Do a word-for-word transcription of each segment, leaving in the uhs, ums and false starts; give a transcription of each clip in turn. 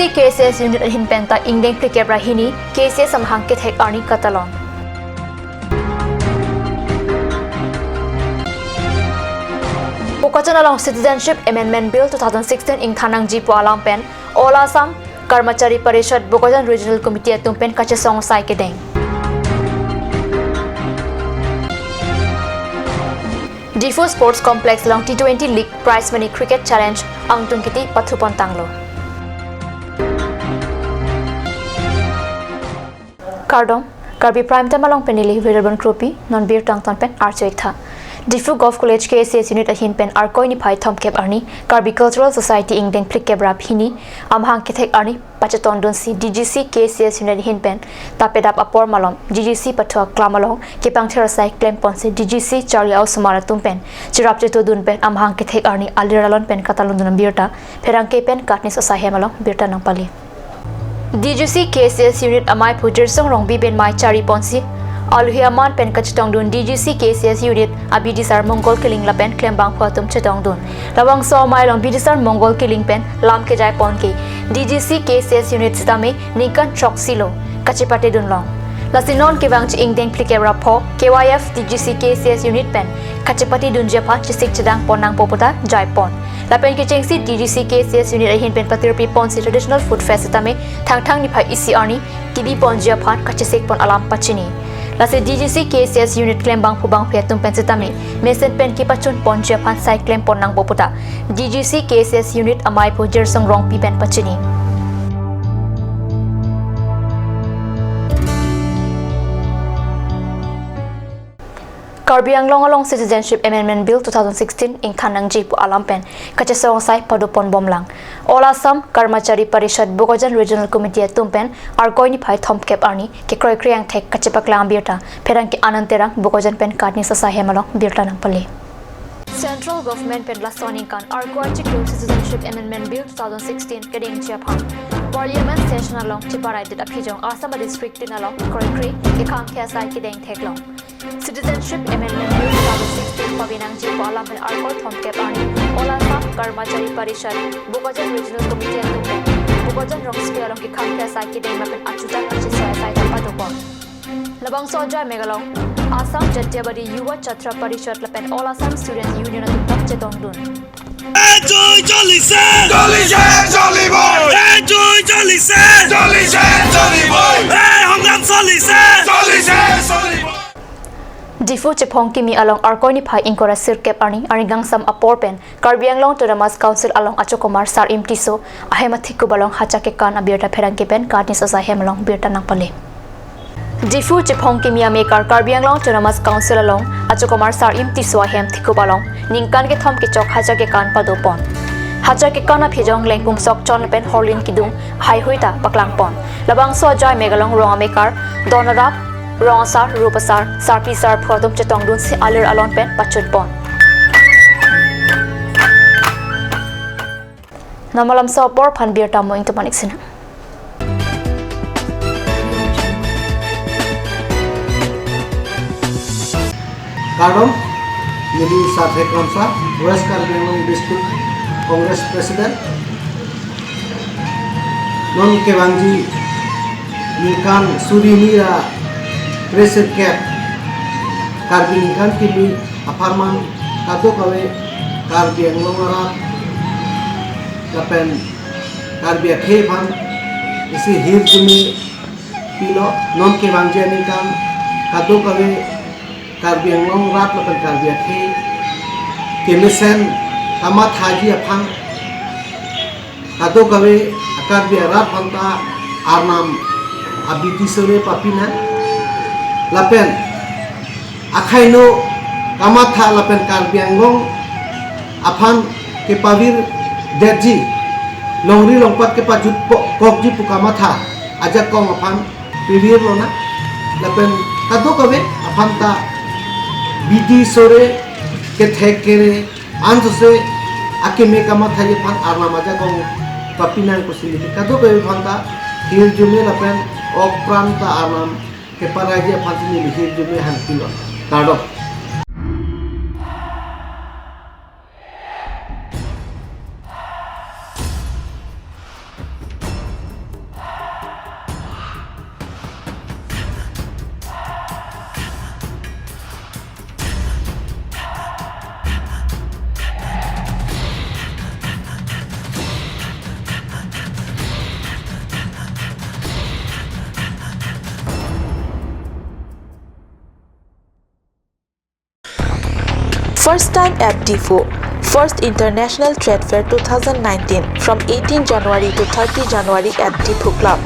K C S unit ahin pen ta ingdeng phlikep ra hini K C S amahang kethek arni katalon. Bokajan along Citizenship Amendment Bill two thousand sixteen ingthan nangji pu alam pen All Assam Karmachari Parishad Bokajan Regional Committee atum pen kachesong asai kedeng. Diphu Sports Complex along T twenty League Prize Money Cricket Challenge angtung kiti pathupon tanglo. Kardom, Karbi Prime Time along pen neli Veerbon Kropi, non birta angton pen archo-ik tha. Diphu Govt College K C S unit ahin pen Arkoi niphai thomkep arni Karbi Cultural Society ingdeng phlikep ra hini amahang kethek arni pachetongdunsi D G C K C S unit ahin pen ta pedap apor malom D G C pathu aklam along kepangthir asai klemponsi D G C charli a-osomar atum pen cherap chetongdun pen amahang kethek arni alir alon pen katalondun abirta pherangke pen katni sosai hem along birta nangpale. D G C K C S unit amaiphu Jirsong Rongpi pen mei chariponsi alohi aman pen kachetongdun D G C K C S unit abidisar Mongol Killing lapen klembangphu atum chetongdun. Labangso amei along bidisar Mongol Killing pen lam kejaipon ke D G C K C S unit sitame ningkan throksi lo kachepatedun long. Lasi non kevangji ingdeng phlikep ra pho K Y F D G C K C S unit pen kachepatedunji aphan chesik chedangpon nangpo puta jaipon. Lapen kechengsi D G C K C S unit ahin pen patirpiponsi traditional food fest sitame Thangthang niphai isi arni kebiponji aphan kachesikpon alam pachini. Lasi D G C K C S unit klembangphu bangphi atum pen sitame mesen pen kepachunponji aphan sai klempon nangpo puta D G C K C S unit amaiphu Jirsong Rongpi pen pachini. Karbi Anglong along Citizenship Amendment Bill two thousand sixteen ingthan nangji pu alam pen kachesong asai padoponbomlang. All Assam Karmachari Parishad Bokajan Regional Committee atum pen Arkoi niphai thomkep arni kekroikre angthek kachepaklang abirta pherangke Anand Terang Bokajan pen katni sosai hem along birta nangpale. Central Government pen laso aningkan Arkoi achiklo Citizenship Amendment Bill two thousand sixteen kedengji aphan Parliament session along cheparaidit aphijong Assam district tin along kroikre kekhangkhei asai kedeng theklong. Citizenship Amendment Bill two thousand sixteen pavi nangji pu alam pen Arkoi thomkep arni All Assam Karmachari Parishad Bokajan Regional Committee atum pen Bokajan rongsopi along kekhangkhei asai kedeng lapen achuta kachesoi asai ta padopon. Labangso ajai mek along Assam Jatyavadi Yuva Chhatra Parishad lapen All Assam Students Union atum ta chetongdun. এই যুঁজ চলিছে। চলিছে, চলিবই। এই যুঁজ চলিছে। চলিছে, চলিবই। এই সংগ্ৰাম চলিছে। চলিছে, চলিবই। Diphu chephong kimi along Arkoi niphai ingkoi ra sirkep arni arni kangsam apor pen Karbi Anglong Autonomous Council along achokomar Sarim Tisso ahem athekup along hacha kekan abirta pherangke pen katni sosai hem along birta nangpale. Diphu chephong kimi amekar Karbi Anglong Autonomous Council along achokomar Sarim Tisso ahem thekup along ningkan kethom kechok hacha kekan padopon. Hacha kekan aphijong Lengpum Sokchon pen Horlin Kidung haihui ta paklangpon. Labangso ajai mek along rong amekar, don arap, rong asar, rup asar, sarpi sarpo atum chetongdunsi alir alon pen pachunpon. Namalam so apor aphan birta mo ingtumanik sina. Kardom, neli Sarthek Kramsa, West Karbi Anglong District Congress President. Non kevangji ningkan suri hini ra kresirkep Karbi ningkan kimi apharman kadokave Karbi Anglong arat lapen Karbi akhei aphan isi hirjume pilo. Non kevangji aningkan kadokave Karbi Anglong arat lapen Karbi akhei kemesen kamathaji aphan kadokave Karbi arat aphanta Arnam abidi sore papinang lapen akhainu kamatha lapen Karbi Anglong aphan kepavirdetji, longri longpat kepajutpo-, kokji pu kamatha ajakong aphan pivir lonang lapen kadokave aphanta bidi sore kethek kere ansose akeme kamathaji aphan Arnam ajakong papinang pusi neli kadokave aphanta hirjume lapen ok pran ta Arnam keparaiji aphansi neli hirjume hangpilo. Kardom. First time at Diphu. First International Trade Fair two thousand nineteen from eighteen January to thirty January at Diphu Club.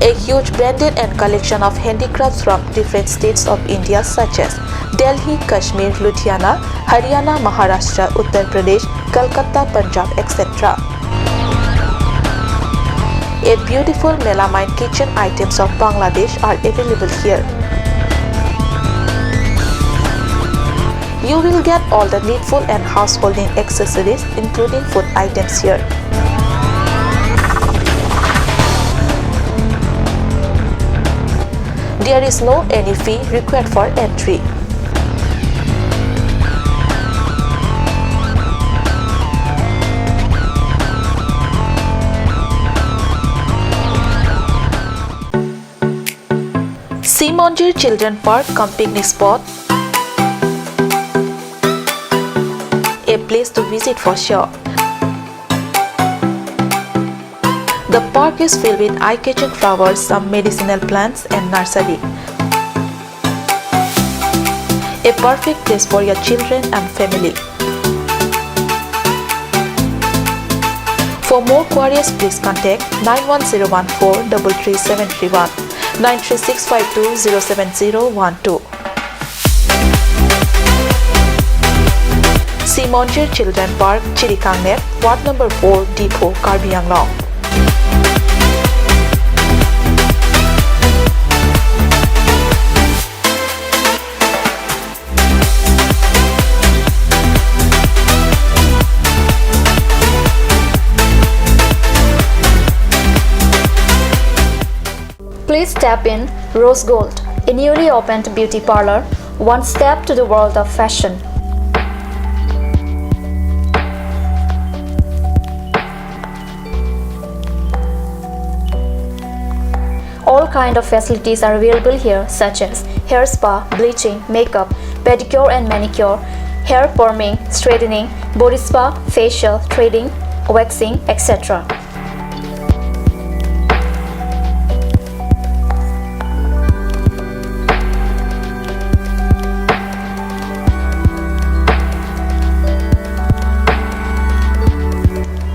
A huge branded and collection of handicrafts from different states of India such as Delhi, Kashmir, Ludhiana, Haryana, Maharashtra, Uttar Pradesh, Kolkata, Punjab, et cetera. A beautiful melamine kitchen items of Bangladesh are available here. You will get all the needful and householding accessories, including food items here. There is no any fee required for entry. Simonjir Children Park cum picnic spot. A place to visit for sure. The park is filled with eye-catching flowers, some medicinal plants and nursery. A perfect place for your children and family. For more queries, please contact nine one zero one four double three seven three one, nine three six five two zero seven zero one two. Simonjir Children Park, Chirikangnet, Ward number four, Diphu, Karbi Anglong. Please step in Rose Gold, a newly opened beauty parlor, one step to the world of fashion. All kind of facilities are available here, such as hair spa, bleaching, makeup, pedicure and manicure, hair perming, straightening, body spa, facial, threading, waxing, et cetera.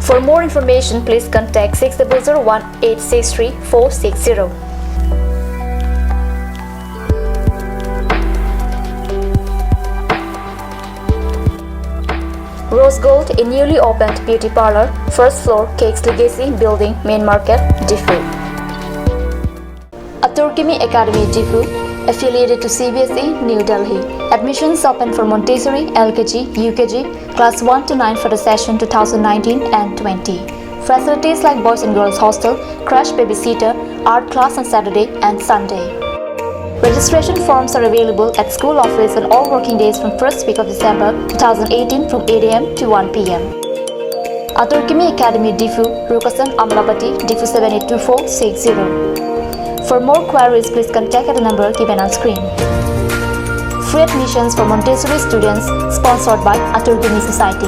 For more information, please contact six double zero one eight six three four six zero. Rose Gold, a newly opened beauty parlor, first floor, Cakes Legacy Building, Main Market, Diphu. Atur Kimi Academy, Diphu, affiliated to C B S E, New Delhi. Admissions open for Montessori, L K G, U K G, class one to nine for the session two thousand nineteen and twenty. Facilities like boys and girls hostel, crash babysitter, art class on Saturday and Sunday. Registration forms are available at school office on all working days from first week of December two thousand eighteen from eight A M to one P M. Atur Kimi Academy, Diphu, Rukasan Amlapati, Diphu seven eight two four six zero. For more queries, please contact at the number given on screen. Free admissions for Montessori students, sponsored by Atur Kimi Society.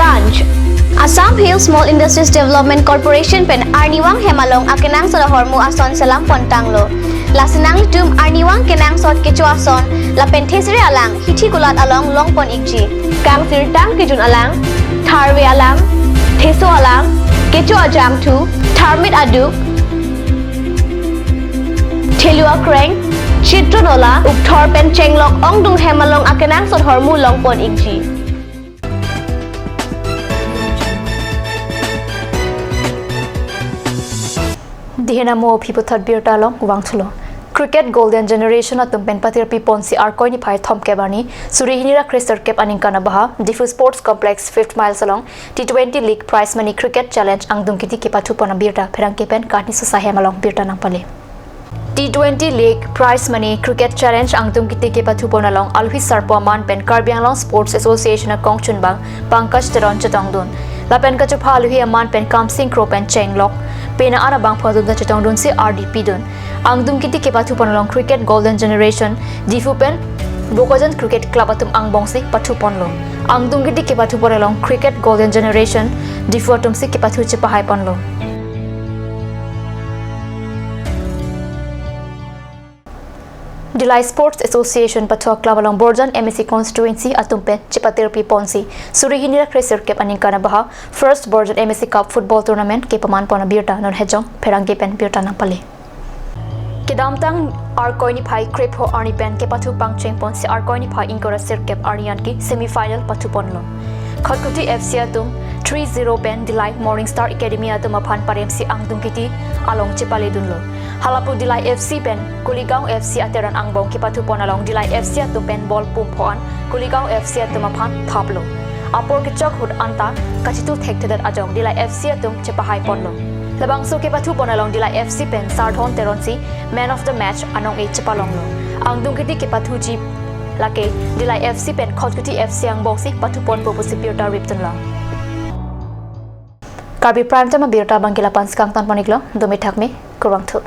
Ganj. Assam Hill Small Industries Development Corporation pen arnivang hem along akenangsot ahormu ason selam pontanglo. Lasi nanglitum arnivang kenangsot kecho ason lapen thesere alang hithi kulat along longpon ikji. Kangsirtang kejun alang, tharve alang, theso alang, kecho ajangthu, tharmit aduk, thelu akreng, chitron ola, ukthor pen chenglok ongdung hem along akenangsot ahormu longpon ikji. Dihena mo aphi puthot birta along vangthulo. Cricket Golden Generation atum pen patirpi ponsi Arkoi niphai thomkep arni, suri hini ra kre sirkep aningkan abaha, Diphu Sports Complex, Fifth Miles along T twenty League Prize Money Cricket Challenge angdung kiti kepathu pon abirta pherangke pen Kani Sosa hem along birta nangpale. T twenty League Prize Money Cricket Challenge angdung kiti kepathu pon along alohi sarpo aman pen Karbi Anglong Sports Association akongchunbang Pankaj Teron chetongdun. Lapen kachopha alohi aman pen Kamsing Kro pen chenglok pena arabang phodun ta chetongdunsi ardi pidun. Angdung kiti kepathu pon along Cricket Golden Generation Diphu pen Bokajan Cricket Club atum angbongsi pathu ponlo. Angdung kiti kepathu pon along Cricket Golden Generation Diphu atumsi kepathu chepahai ponlo. Dillai Sports Association pathu aklam along Borjan M A C constituency atum pen chepatirpi ponsi suri hini ra kresirkep aningkan abaha First Borjan M A C Cup Football Tournament kepaman pon abirta non Hejong Pherangke pen birta nangpale. Kedamtang Arkoi niphai krepho arni pen kepathu pangcheng ponsi Arkoi niphai ingkoi ra sirkep arni anke semi final pathu ponlo. Khatkhati F C atum three zero pen Dillai Morning Star Academy atum aphan paremsi angdung kiti along chepaledunlo. Halapu Dillai F C pen Kuligaon F C ateran angbong kepathu pon along Dillai F C atum pen ball pum pho-an Kuligaon F C atum aphan thaplo. Apor kechok ahut anta kachitu thekthedet ajok Dillai F C atum chepahai ponlo. Labangso kepathu pon along Dillai F C pen Sardhon Teronsi man of the match anong-e chepalonglo. Angdung kiti kepathuji lake Dillai F C pen Khatkhati F C angbongsi pathu ponpo pusi birta ripdunlo. Karbi Prime Time abirta abangke la-an pen si kangton pon-iklo, dome thakme, kurvangthu.